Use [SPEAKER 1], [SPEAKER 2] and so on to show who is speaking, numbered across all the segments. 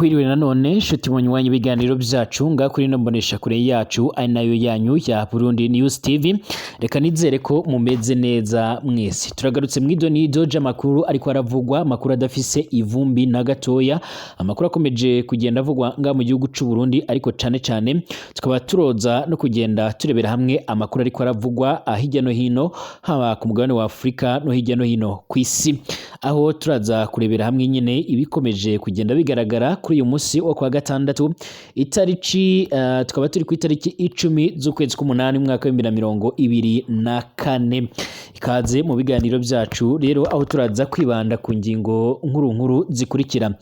[SPEAKER 1] Hwiriwe nanone nshuti munywanyi ibiganiro byacu nga kuri ino mbonesha kure yacu ari nayo yanyu ya Burundi News TV. Reka nizere ko mumeze neza mwese. Turagarutse mwido nido amakuru ariko aravugwa, amakuru adafise ivumbi na gatoya, amakuru akomeje kugenda avugwa nga mu gihugu c'u Burundi, ariko cane cane tukaba turoza no kugenda turebera hamwe amakuru ariko aravugwa hirya no hino, haba ku mugabane wa Afrika no hirya no hino kw'isi, aho turaza kurebera hamwe nyine ibikomeje kugenda bigaragara kuri uyu munsi wo kwa gatandatu itariki tukaba turi ku itariki 10 z'ukwezi k'umunani umwaka wa 2024. Ikaze mu biganiro byacu rero, aho turaza kwibanda ku ngingo nkuru nkuru zikurikira.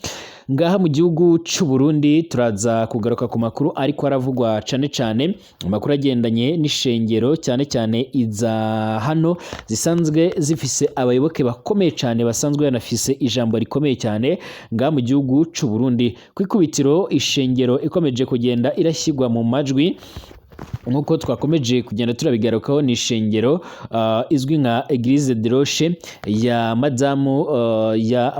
[SPEAKER 1] Ngaha mu gihugu c'u Burundi turaza kugaruka ku makuru ariko aravugwa, cane cane amakuru agendanye n'ishengero, cyane cyane iza hano zisanzwe zifise abayoboke bakomeye cyane, basanzwe banafise ijambo rikomeye cyane ngaha mu gihugu c'u Burundi. Ku ikubitiro, ishengero ikomeje kugenda irashyirwa mu majwi nk'uko twakomeje kugenda turabigarukaho ni ishengero izwi nka Eglise de Roche ya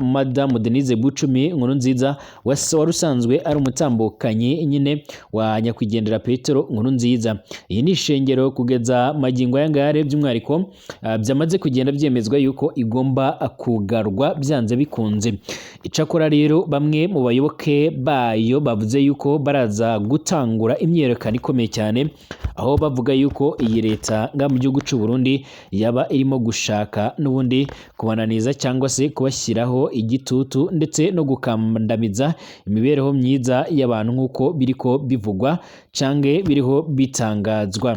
[SPEAKER 1] madamu Denise Bucumi Nkuru Nziza, wari usanzwe ari umutambukanyi nyine wa nyakwigendera Petero Nkuru Nziza. Iyi ni ishengero kugeza magingo aya ngaya by'umwihariko byamaze kugenda byemezwa yuko igomba kugarwa byanze bikunze. Icakora rero bamwe mu bayoboke bayo bavuze yuko baraza gutangura imyiyerekano ikomeye cyane, aho bavuga yuko iyi leta nga mu gihugu c'u Burundi yaba irimo gushaka n'ubundi kubananiza cyangwa se kubashyiraho igitutu ndetse no gukandamiza imibereho myiza y'abantu, nk'uko biriko bivugwa canke biriho bitangazwa.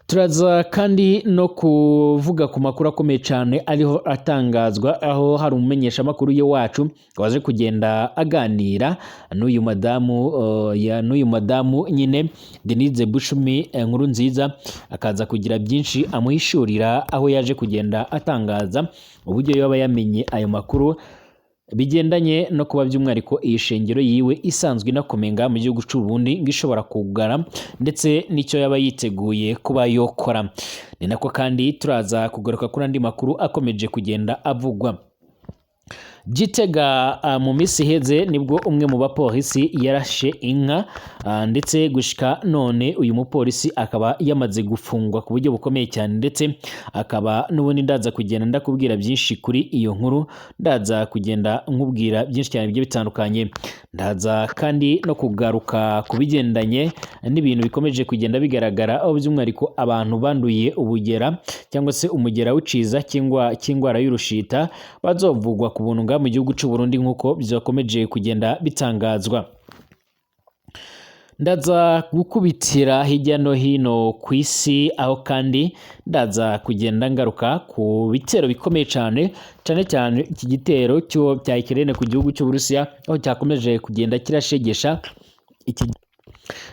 [SPEAKER 1] Turaza kandi no kuvuga ku makuru akomeye cyane ariho atangazwa, aho hari umumenyeshamakuru ye wacu waje kugenda aganira n'uyu madamu nyine Denise Bushumi Nkuru Nziza, akaza kugira byinshi amuhishurira, aho yaje kugenda atangaza uburyo yaba yamenye ayo makuru bigendanye no kuba by'umwihariko iyi shengero yiwe isanzwe inakomeye ngaha mu gihugu c'u Burundi ngo ishobora kugara, ndetse n'icyo yaba yiteguye kuba yokora. Ni nako kandi turaza kugaruka kuri andi makuru akomeje kugenda avugwa Gitega. Mu minsi iheze nibwo umwe mu bapolisi yarashe inka, ndetse gushika none uyu mupolisi akaba yamaze gufungwa ku buryo bukomeye cyane, ndetse akaba n'ubundi ndaza kugenda ndakubwira byinshi kuri iyo nkuru, ndaza kugenda nkubwira byinshi cyane bigiye bitandukanye. Ndaza kandi no kugaruka ku bigendanye n'ibintu bikomeje kugenda bigaragara, aho by'umwihariko abantu banduye ubugera cyangwa se umugera w'iciza cy'indwara y'urushita bazovugwa ku buntu ngaha mu gihugu c'u Burundi, nk'uko byakomeje kugenda bitangazwa. Ndaza gukubitira hirya no hino ku isi, aho kandi ndaza kugenda ngaruka ku bitero bikomeye cyane, cyane cyane iki gitero cyo cya Ukraine ku gihugu cy'Uburusiya, aho cyakomeje kugenda kirashegesha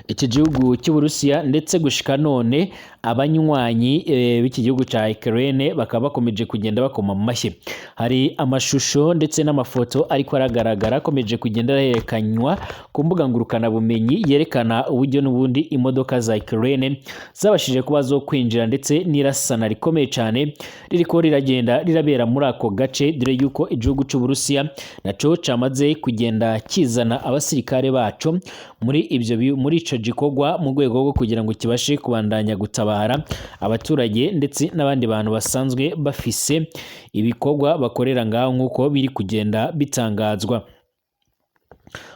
[SPEAKER 1] iki gihugu cy'Uburusiya, ndetse gushika none abanywanyi b'iki gihugu cya Ukraine bakaba bakomeje kugenda bakoma mu mashyi. Hari amashusho ndetse n'amafoto ariko aragaragara akomeje kugenda aherekanywa ku mbuga ngurukanabumenyi, yerekana uburyo n'ubundi imodoka za Ukraine zabashije kuba zo kwinjira, ndetse n'irasana rikomeye cyane ririko riragenda rirabera muri ako gace, dore yuko igihugu cy'Uburusiya naco camaze kugenda kizana abasirikare baco muri ico gikorwa, mu rwego rwo kugira ngo kibashe kubandanya gutabara abaturage ndetse n'abandi bantu basanzwe bafise ibikorwa bakorera ngaho, nk'uko biri kugenda bitangazwa.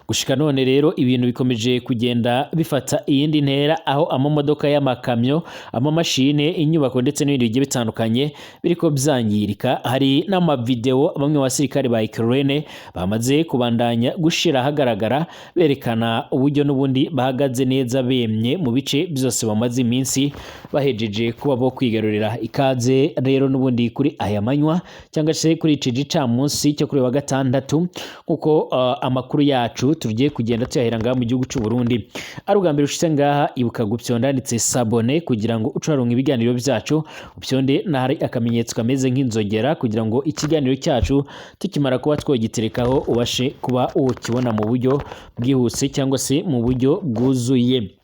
[SPEAKER 1] Gushika none rero ibintu bikomeje kugenda bifata iyindi ntera, aho amamodoka y'amakamyo, amamashine, inyubako ndetse n'ibindi bigiye bitandukanye biriko byangirika. Hari n'amavideo bamwe mu basirikare ba Ukraine bamaze kubandanya gushira ahagaragara, berekana uburyo n'ubundi bahagaze neza bemye mu bice byose bamaze iminsi bahejeje kuba bo kwigarurira. Ikaze rero n'ubundi kuri aya manywa cyangwa se kuri iki gicamunsi cyo kuri wa gatandatu, kuko amakuru yacu tugiye kugenda tuyahera ngaha mu gihugu cy'u Burundi. Ari ubwa mbere ushitse ngaha, ibuka gupyonda handitse s'abonner kugira ngo ucaronka ibiganiro byacu, upyonde n'ahari akamenyetso kameze nk'inzogera kugira ngo ikiganiro cyacu tukimara kuba twogiterekaho ubashe kuba ukibona mu buryo bwihuse cyangwa se mu buryo bwuzuye.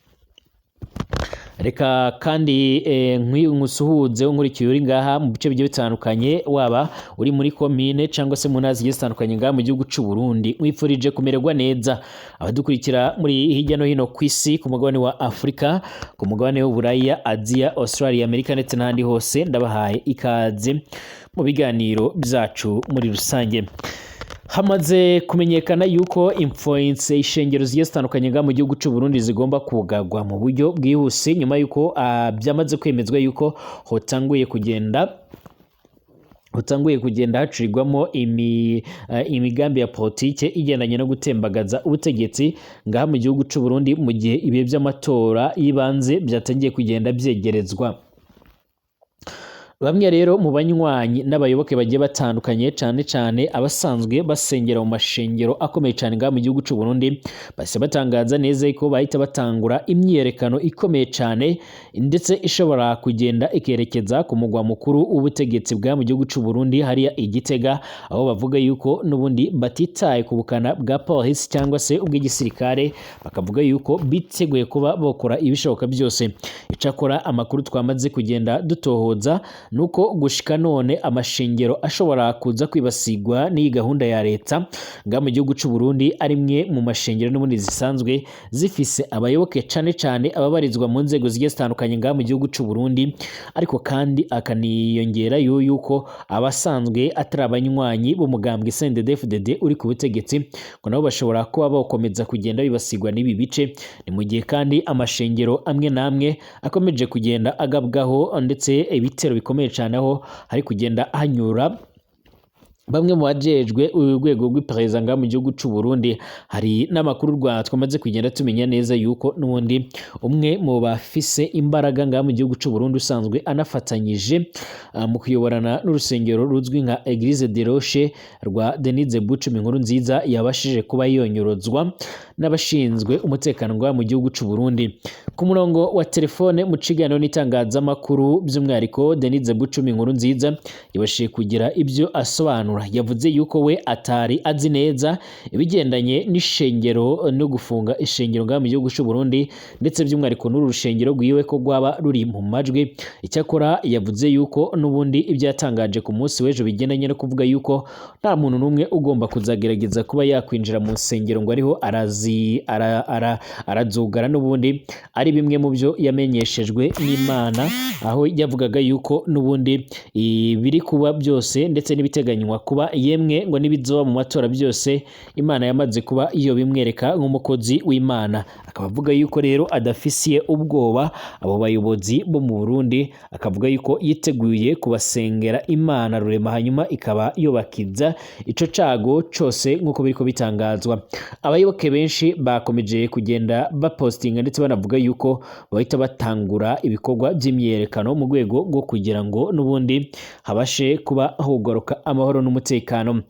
[SPEAKER 1] Reka kandi nkusuhuze nkurikiye uri ngaha mu bice bigiye bitandukanye, waba uri muri komine cyangwa se mu ntara zigiye zitandukanye ngaha mu gihugu c'u Burundi, nkwifurije kumererwa neza. Abadukurikira muri hirya no hino ku isi, ku mugabane wa Afurika, ku mugabane w'Uburaya, Aziya, Australia, Amerika ndetse n'ahandi hose, ndabahaye ikaze mu biganiro byacu muri rusange. Hamaze kumenyekana yuko influence ishengero zigiye zitandukanye ngaha mu gihugu c'u Burundi zigomba kugarwa mu buryo bwihuse, nyuma yuko byamaze kwemezwa yuko hotanguye kugenda hacurirwamo imigambi ya politike igendanye no gutembagaza ubutegetsi ngaha mu gihugu c'u Burundi, mu gihe ibihe by'amatora y'ibanze byatangiye kugenda byegerezwa. Bamwe rero mu banywanyi n'abayoboke bagiye batandukanye, cane cane abasanzwe basengera mu mashengero akomeye cane ngaha mu gihugu c'u Burundi, bahise batangaza neza ko bahita batangura imyiyerekano ikomeye cane, ndetse ishobora kugenda ikerekeza ku mugwa mukuru w'ubutegetsi bwa mu gihugu c'u Burundi hariya i Gitega, aho bavuga yuko n'ubundi batitaye ku bukana bwa polisi cyangwa se ubw'igisirikare, bakavuga yuko biteguye kuba bokora ibishoboka byose. Icakora amakuru twamaze kugenda dutohoza nuko gushika none amashengero ashobora kuza kwibasigwa n'iyi gahunda ya leta ngaha mu gihugu c'u Burundi ari imwe mu mashengero n'ubundi zisanzwe zifise abayoboke, cane cane ababarizwa mu nzego zigiye zitandukanye ngaha mu gihugu c'u Burundi, ariko kandi akaniyongera yuko abasanzwe atari abanywanyi b'umugambwe CNDD-FDD uri ku butegetsi, ngo nabo bashobora kuba bakomeza kugenda bibasigwa n'ibi bice. Ni mu gihe kandi amashengero amwe n'amwe akomeje kugenda agabwaho ndetse ibitero bikomeye cyane, aho hari kugenda hanyura bamwe mu bajejwe urwego rw'iperereza ngaha mu gihugu c'u Burundi. Hari n'amakuru rwa twamaze kugenda tumenya neza yuko n'ubundi umwe mu bafise imbaraga ngaha mu gihugu c'u Burundi, usanzwe anafatanyije mu kuyoborana n'urusengero ruzwi nka Eglise de Roche rwa Denise Bucumi inkuru nziza, yabashije kuba yonyorozwa n'abashinzwe umutekano ngaha mu gihugu c'u Burundi. Ku murongo wa telefone mu kiganiro n'itangazamakuru, by'umwihariko Denise Bucumi inkuru nziza yabashije kugira ibyo asobanura. Yavuze yuko we atari azi neza ibigendanye n'ishengero no gufunga ishengero ngaha mu gihugu c'u Burundi, ndetse by'umwihariko n'uru rushengero rwiwe ko rwaba ruri mu majwi. Icyakora yavuze yuko n'ubundi ibyo yatangaje ku munsi w'ejo bigendanye no kuvuga yuko nta muntu n'umwe ugomba kuzagerageza kuba yakwinjira mu nsengero ngo ariho arazi arazugara, n'ubundi ari bimwe mu byo yamenyeshejwe n'Imana, aho yavugaga yuko n'ubundi ibiri kuba byose ndetse n'ibiteganywa kuba, yemwe ngo n'ibizoba mu matora byose, Imana yamaze kuba iyo bimwereka nk'umukozi w'Imana. Akaba avuga yuko rero adafisiye ubwoba abo bayobozi bo mu Burundi, akavuga yuko yiteguye kubasengera Imana rurema, hanyuma ikaba yobakiza ico cago cose nk'uko biriko bitangazwa. Abayoboke benshi bakomeje kugenda bapostinga ndetse banavuga yuko bahita batangura ibikorwa by'imyiyerekano mu rwego rwo kugira ngo n'ubundi habashe kuba hugaruka amahoro n'umutekano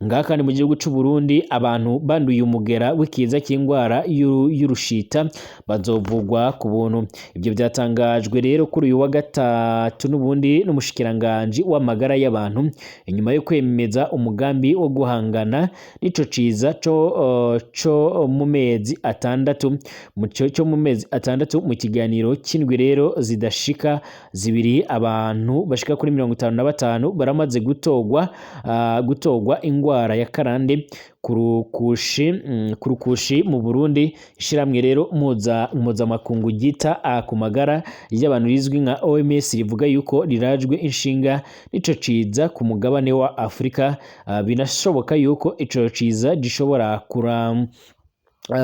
[SPEAKER 1] ngaha. Kandi mu gihugu c'u Burundi abantu banduye umugera w'ikiza cy'indwara y'urushita bazovugwa ku buntu. Ibyo byatangajwe rero kuri uyu wa gatatu n'ubundi n'umushikiranganji w'amagara y'abantu, inyuma yo kwemeza umugambi wo guhangana n'ico ciza co mu mezi 6 mu cyo mu mezi 6. Mu kiganiro cy'indwi rero zidashika 2, abantu bashika kuri 55 baramaze gutogwa ingwara ya karande kurukushi mu Burundi. Ishiramwe rero mpuzamakungu ryita ku magara y'abantu rizwi nka OMS rivuga yuko rirajwe inshinga n'ico ciza ku mugabane wa Afurika. Binashoboka yuko ico ciza gishobora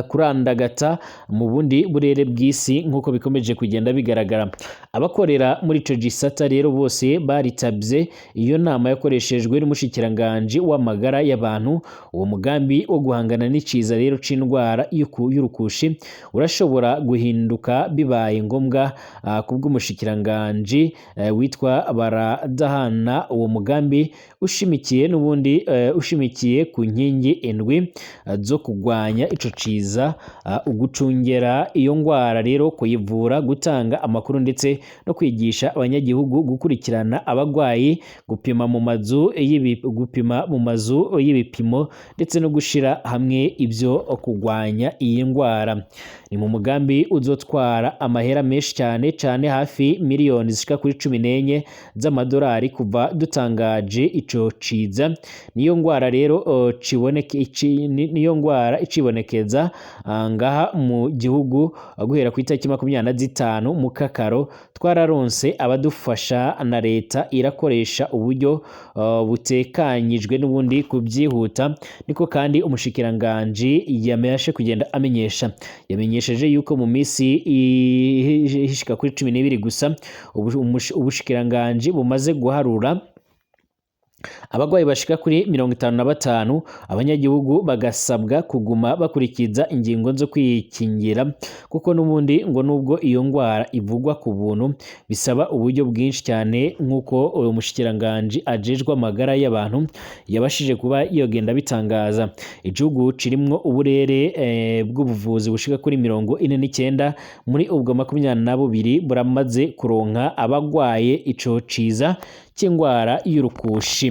[SPEAKER 1] kurandagata mu bundi burere bw'isi nk'uko bikomeje kugenda bigaragara. Abakorera muri ico gisata rero bose baritabye iyo nama yakoreshejwe n'umushikiranganji w'amagara y'abantu. Uwo mugambi wo guhangana n'iciza rero c'indwara y'urukushi urashobora guhinduka bibaye ngombwa. Kubw'umushikiranganji witwa Baradahana, uwo mugambi ushimikiye n'ubundi ushimikiye ku nkingi indwi zo kugwanya ico ciza: ugucungera iyo ngwara rero, kuyivura, gutanga amakuru ndetse no kwigisha abanyagihugu gukurikirana abagwayi, gupima mu mazu y'ibipimo ndetse no gushira hamwe ibyo kugwanya iyi ndwara. Ni mu mugambi uzotwara amahera menshi cyane cyane, hafi miliyoni zishika kuri 14 z'amadolari kuva dutangaje ico ciza. Niyo ngwara rero niyo ngwara icibonekeza ngaha mu gihugu guhera ku itariki 25 mu Kakaro. Twararonse abadufasha na leta irakoresha uburyo butekanyijwe n'ubundi kubyihuta. Niko kandi umushikiranganji yameshe kugenda amenyesha, yamenyesheje yuko mu minsi ishika kuri 12 gusa ubushikiranganji bumaze guharura abagwayi bashika kuri 55. Abanyagihugu bagasabwa kuguma bakurikiza ingingo zo kwikingira, kuko n'ubundi ngo nubwo iyo ngwara ivugwa ku buntu, bisaba uburyo bwinshi cyane, nk'uko uyu mushikiranganji ajejwe amagara y'abantu yabashije kuba yogenda bitangaza. Igihugu kirimwo uburere bw'ubuvuzi bushika kuri 49, muri ubwo 22 buramaze kuronka abagwaye ico ciza cy'ingwara y'urukushi.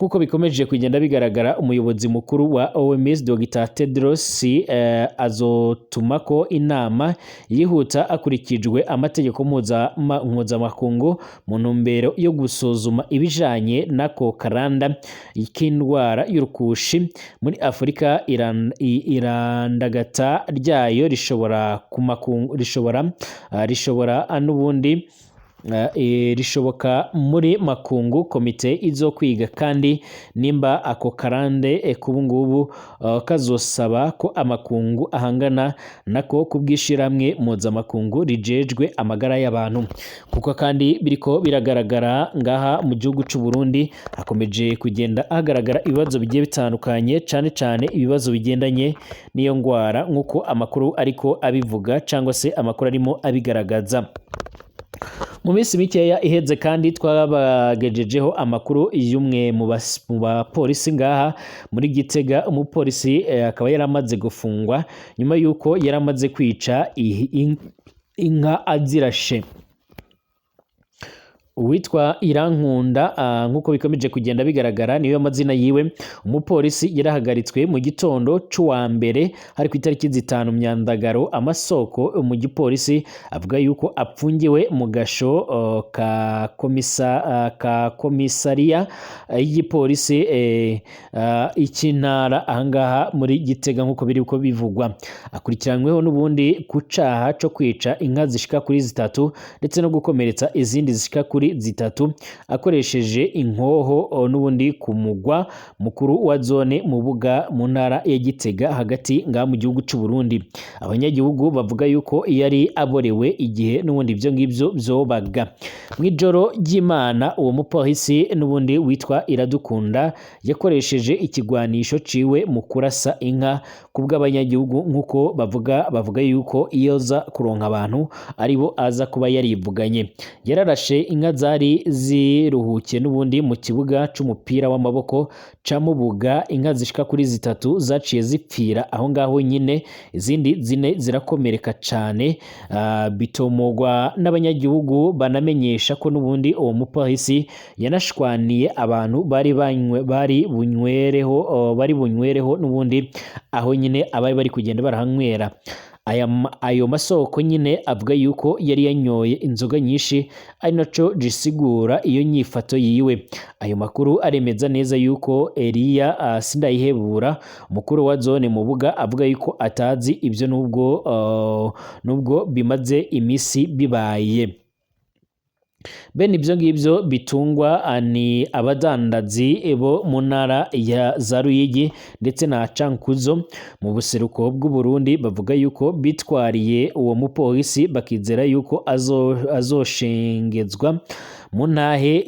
[SPEAKER 1] Nk'uko bikomeje kugenda bigaragara, umuyobozi mukuru wa OMS Dr Tedros azotumako inama yihuta akurikijwe amategeko mpuzamakungu mu ntumbero yo gusuzuma ibijanye n'ako karanda k'indwara y'urukushi muri Afurika. Irandagata ryayo rishobora ku makungu, rishobora n'ubundi rishoboka muri makungu. Komite izokwiga kandi nimba ako karande kubungubu kazosaba ko amakungu ahangana nako kubwishirahamwe mpuzamakungu rijejwe amagara y'abantu. Kuko kandi biriko biragaragara ngaha mu gihugu c'u Burundi hakomeje kugenda hagaragara ibibazo bigiye bitandukanye, cane cane ibibazo bigendanye n'iyo ngwara, nk'uko amakuru ariko abivuga cyangwa se amakuru arimo abigaragaza. Mu minsi mikeya iheze kandi twabagejejeho amakuru y'umwe mu bapolisi ngaha muri Gitega. Umupolisi akaba yaramaze gufungwa nyuma y'uko yaramaze kwica inka azirashe. Uwitwa Irankunda, nk'uko bikomeje kugenda bigaragara niyo mazina yiwe. Umupolisi yarahagaritswe mu gitondo c'uwa mbere, hari ku itariki 5 Myandagaro. Amasoko mu gipolisi avuga yuko apfungiwe mu gasho ka komisariya y'igipolisi ik'intara ahangaha muri Gitega. Nk'uko biri uko bivugwa, akurikiranyweho n'ubundi ku caha co kwica inka zishika kuri zitatu ndetse no gukomeretsa izindi zishika kuri zitatu akoresheje inkoho, n'ubundi ku mugwa mukuru wa zone Mubuga mu ntara ya Gitega hagati ngaha mu gihugu c'u Burundi. Abanyagihugu bavuga yuko yari aborewe igihe n'ubundi ibyo ngibyo vyobaga. Mw'ijoro ry'Imana, uwo mupolisi n'ubundi witwa Iradukunda yakoresheje ikigwanisho ciwe mu kurasa inka kubw'abanyagihugu, nk'uko bavuga yuko iyo aza kuronka abantu aribo aza kuba yarivuganye. Yararashe inka zari ziruhukiye n'ubundi mu kibuga c'umupira w'amaboko ca Mubuga. Inka zishika kuri zitatu zaciye zipfira aho ngaho nyine, izindi zine zirakomereka cane. Bitomogwa n'abanyagihugu, banamenyesha ko n'ubundi uwo mupolisi yanashwaniye abantu bari bunywereho n'ubundi aho nyine abari bari kugenda barahanywera. Ayo masoko nyine avuga yuko yari yanyoye inzoga nyinshi, ari naco gisigura iyo nyifato yiwe. Ayo makuru aremeza neza yuko Eliya Sindayihebura, umukuru wa zone Mubuga, avuga yuko atazi ibyo nubwo bimaze imisi bibaye. Bene ibyo ngibyo bitungwa ni abadandazi bo mu ntara ya za Ruyigi ndetse na Cankuzo mu buseruko bw'u Burundi. Bavuga yuko bitwariye uwo mupolisi, bakizera yuko azoshengezwa mu ntahe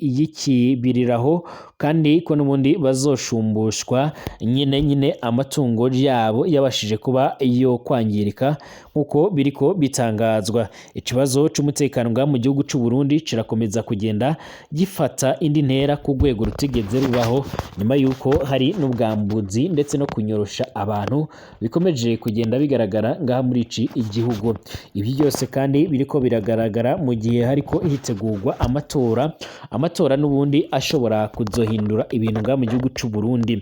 [SPEAKER 1] y'ikibiriraho. kandi ko n'ubundi bazoshumbushwa nyine nyine amatungo yabo yabashije kuba yo kwangirika, nk'uko biriko bitangazwa. Ikibazo c'umutekano ngaha mu gihugu c'u Burundi kirakomeza kugenda gifata indi ntera ku rwego rutigeze rubaho, nyuma yuko hari n'ubwambuzi ndetse no kunyorosha abantu bikomeje kugenda bigaragara ngaha muri iki igihugu. Ibi byose kandi biriko biragaragara mu gihe hariko hitegurwa amatora, amatora n'ubundi ashobora kuzohindura ibintu ngaha mu gihugu c'u Burundi.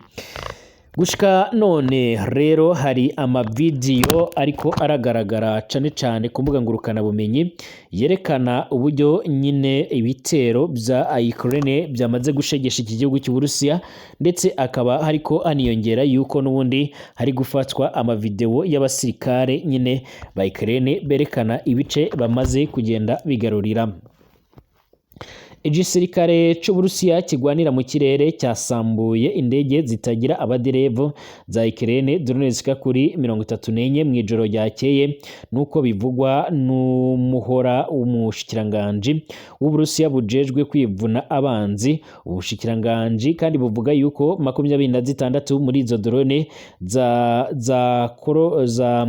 [SPEAKER 1] Gushika none rero hari amavidiyo ariko aragaragara cane cane ku mbuga ngurukanabumenyi yerekana uburyo nyine ibitero vya Ukraine byamaze gushegesha iki gihugu cy'Uburusiya, ndetse akaba hariko haniyongera yuko n'ubundi hari gufatwa amavideo y'abasirikare nyine ba Ukraine berekana ibice bamaze kugenda bigarurira. Igisirikare c'Uburusiya kigwanira mu kirere cyasambuye indege zitagira abaderevu za Ukraine drone zishika kuri 34 mw'ijoro ryakeye, nuko bivugwa n'umuhora w'umushikiranganji w'Uburusiya bujejwe kwivuna abanzi. Ubushikiranganji kandi buvuga yuko 26 muri izo drone za za koro, za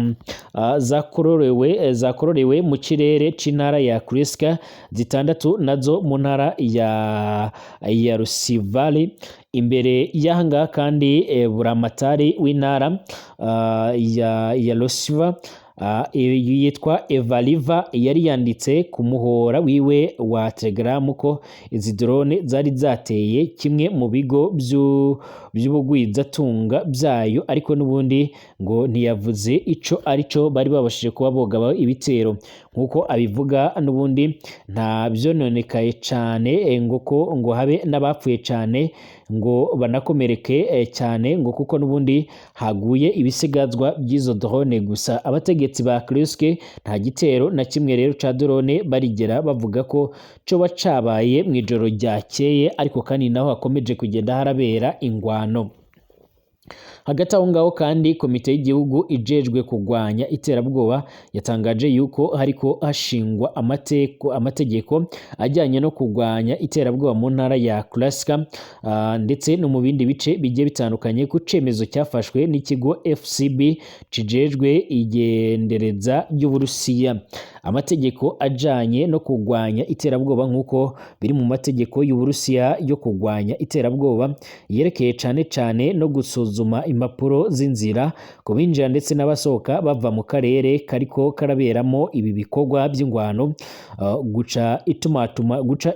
[SPEAKER 1] zakororewe zakororewe mu kirere c'intara ya Kursk, zitandatu nazo mu ntara ya Rusivali. Imbere y'ahangaha kandi buramatari w'intara ya Rosiva yitwa Evaliva yari yanditse ku muhora wiwe wa Telegram ko izi drone zari zateye kimwe mu bigo by'ubugwizatunga byayo, ariko n'ubundi ngo ntiyavuze ico arico bari babashije kuba bogaba ibitero. Nk'uko abivuga n'ubundi nta vyononekaye cane, ngo ko ngo habe n'abapfuye cane ngo banakomereke cyane, ngo kuko n'ubundi haguye ibisigazwa by'izo drone gusa. Abategetsi ba Kursk nta gitero na kimwe rero ca drone barigera bavuga ko coba cabaye mw'ijoro ryakeye, ariko kandi naho hakomeje kugenda harabera ingwano. Hagati aho ngaho kandi komite y'igihugu ijejwe kugwanya iterabwoba yatangaje yuko hariko hashingwa amategeko ajyanye no kugwanya iterabwoba mu ntara ya Kursk ndetse no mu bindi bice bigiye bitandukanye, ku cemezo cyafashwe n'ikigo FCB kijejwe igendereza ry'Uburusiya. Amategeko ajanye no kugwanya iterabwoba nk'uko biri mu mategeko y'Uburusiya yo kugwanya iterabwoba yerekeye cane cane no gusuzuma impapuro z'inzira ku binjira ndetse n'abasohoka bava mu karere kariko karaberamo ibi bikorwa by'ingwano, guca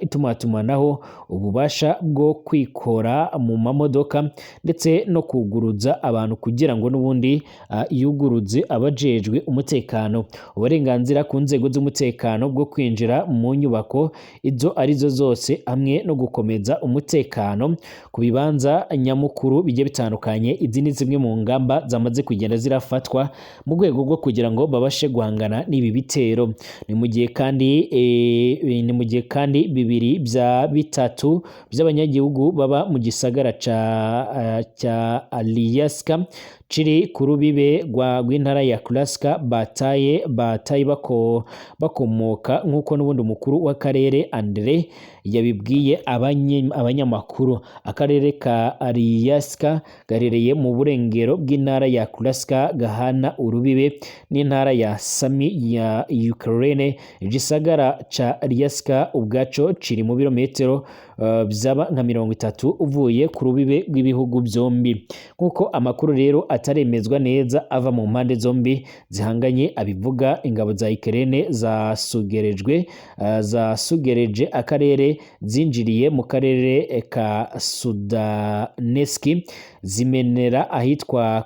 [SPEAKER 1] itumatumanaho, ububasha bwo kwikora mu mamodoka ndetse no kuguruza abantu kugira ngo n'ubundi yuguruze abajejwe umutekano, uburenganzira ku nzego z'umutekano bwo kwinjira mu nyubako izo arizo zose, hamwe no gukomeza umutekano ku bibanza nyamukuru bigiye bitandukanye. Izi ni zimwe mu ngamba zamaze kugenda zirafatwa mu rwego rwo kugira ngo babashe guhangana n'ibi bitero. Ni mu gihe kandi 2 bya 3 by'abanyagihugu baba mu gisagara ca Alyaska ciri ku rubibe rw'intara ya Kursk bataye bakomoka, nk'uko n'ubundi umukuru w'akarere Andre yabibwiye abanyamakuru. Akarere ka Alyaska gaherereye mu burengero bw'intara ya Kursk, gahana urubibe n'intara ya Sami ya Ukraine. Igisagara ca Alyaska ubwaco ciri mu birometero byaba nka 30 uvuye ku rubibe rw'ibihugu byombi, nk'uko amakuru rero ataremezwa neza ava mu mpande zombi zihanganye abivuga. Ingabo za Ukraine zasugereje akarere, zinjiriye mu karere ka Sudaneski, zimenera ahitwa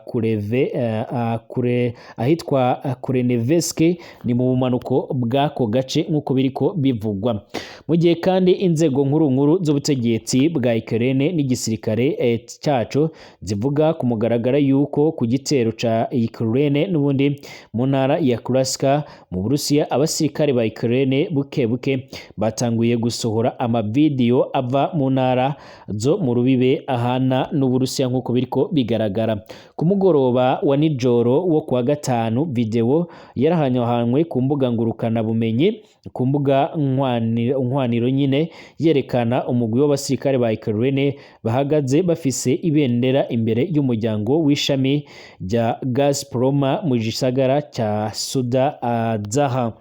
[SPEAKER 1] Kureneveski, ni mu bumanuko bw'ako gace nk'uko biriko bivugwa. Mu gihe kandi inzego nkuru nkuru z'ubutegetsi bwa Ukraine n'igisirikare cyaco zivuga ku mugaragara yuko ko ku gitero ca Ukraine n'ubundi mu ntara ya Kursk mu Burusiya, abasirikare ba Ukraine buke buke batanguye gusohora amavideyo ava mu ntara zo mu rubibe ahana n'Uburusiya, nk'uko biriko bigaragara. Ku mugoroba wa nijoro wo kuwa gatanu, video yarahanyahanywe ku mbuga ngurukana bumenyi, ku mbuga nkwaniro nyine, yerekana umugwi w'abasirikare ba Ukraine bahagaze bafise ibendera imbere y'umuryango w'ishami rya Gazprom mu gisagara ca Suda Zaha.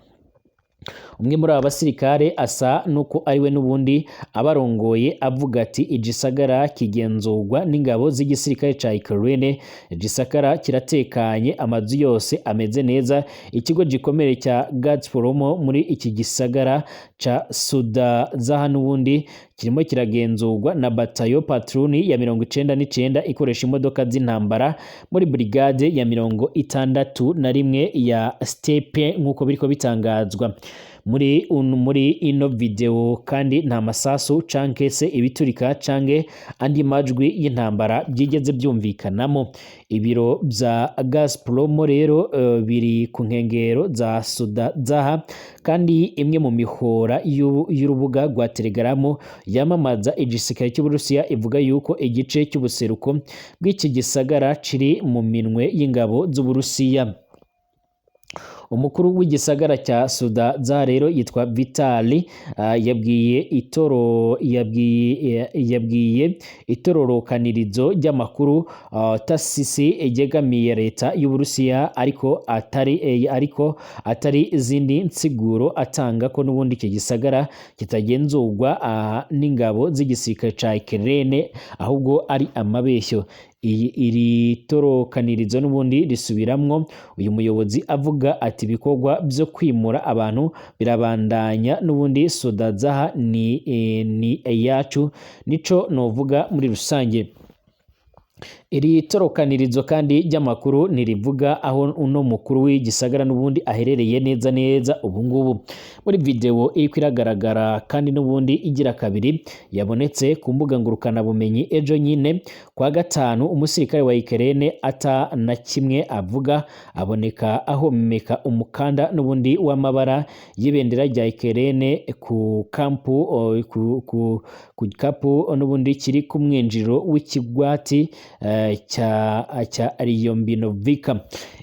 [SPEAKER 1] Umwe muri aba basirikare asa nuko ariwe n'ubundi abarongoye, avuga ati: "Igisagara kigenzurwa n'ingabo z'igisirikare ca Ukraine, igisagara kiratekanye, amazu yose ameze neza. Ikigo gikomeye cya Gazprom muri iki gisagara ca Suda Zaha n'ubundi kirimo kiragenzurwa na batayo patroni ya 99 ikoresha imodoka z'intambara muri brigade ya 61 ya Steppe," nk'uko biriko bitangazwa muri ino video. Kandi nta masasu canke se ibiturika canke andi majwi y'intambara byigeze byumvikanamo. Ibiro bya Gazprom rero biri ku nkengero za Suda Zaha, kandi imwe mu mihora y'urubuga rwa Telegram yamamaza igisirikare cy'Uburusiya ivuga yuko igice cy'ubuseruko bw'iki gisagara kiri mu minwe y'ingabo z'Uburusiya. Umukuru w'igisagara cya Suda za rero yitwa Vitali, yabwiye itororokanirizo ry'amakuru Tasisi ryegamiye leta y'Uburusiya, ariko atari izindi nsiguro atanga ko n'ubundi iki gisagara kitagenzurwa n'ingabo z'igisirikare ca Ukraine, ahubwo ari amabeshyo. Iyi iri torokanirizo n'ubundi risubiramwo uyu muyobozi avuga ati: "Ibikorwa byo kwimura abantu birabandanya, n'ubundi Sudazaha ni iyacu, nico novuga muri rusange." Iri torokanirizo kandi ry'amakuru ntirivuga aho uno mukuru w'igisagara n'ubundi aherereye neza neza ubu ngubu. Muri video iriko iragaragara kandi n'ubundi igira kabiri yabonetse ku mbuga ngurukanabumenyi ejo nyine kwa gatanu, umusirikare wa Ukraine ata na kimwe avuga aboneka ahomeka umukanda n'ubundi w'amabara y'ibendera rya Ukraine ku kampu ku gikapu n'ubundi kiri ku mwinjiro w'ikigwati cya Riyombinovika.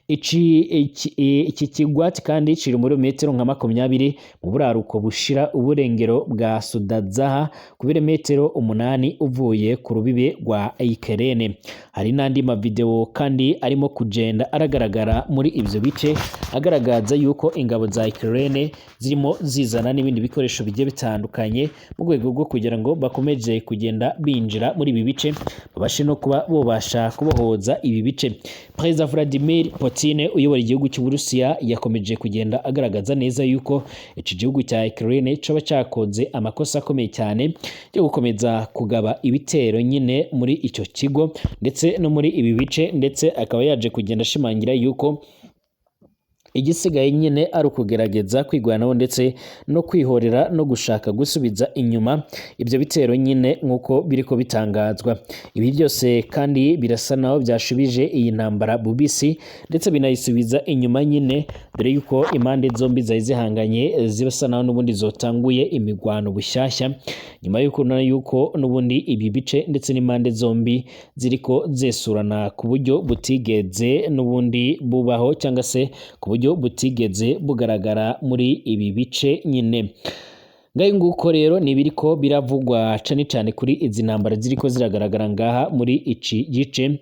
[SPEAKER 1] Iki kigwati kandi kiri muri metero nka 20 mu buraruko bushira uburengero bwa Sudazaha, ku birometero 8 uvuye ku rubibe rwa Ukraine. Hari n'andi mavideo kandi arimo kugenda aragaragara muri ivyo bice, agaragaza yuko ingabo za Ukraine zirimo zizana n'ibindi bikoresho bigiye bitandukanye mu rwego rwo kugira ngo bakomeze kugenda binjira muri ibi bice, babashe no kuba bobasha kubohoza ibi bice. Perezida Vladimir Putin uyobora igihugu cy'Uburusiya yakomeje kugenda agaragaza neza yuko iki gihugu cya Ukraine coba cyakoze amakosa akomeye cyane yo gukomeza kugaba ibitero nyine muri icyo kigo ndetse no muri ibi bice, ndetse akaba yaje kugenda ashimangira yuko igisigaye nyine ari ukugerageza kwigwanaho ndetse no kwihorera no gushaka gusubiza inyuma ibyo bitero nyine, nk'uko biriko bitangazwa. Ibi byose kandi birasa naho byashubije iyi ntambara bubisi, ndetse binayisubiza inyuma nyine, dore yuko impande zombi zari zihanganye zibasa naho n'ubundi zotanguye imigwano bushyashya, nyuma y'uko ubona yuko n'ubundi ibi bice ndetse n'impande zombi ziriko zesurana ku buryo butigeze n'ubundi bubaho, cyangwa se ku buryo butigeze bugaragara muri ibi bice nyine. Ngayo nguko rero ni ibiriko biravugwa cane cane kuri izi ntambara ziriko ziragaragara ngaha muri iki gice.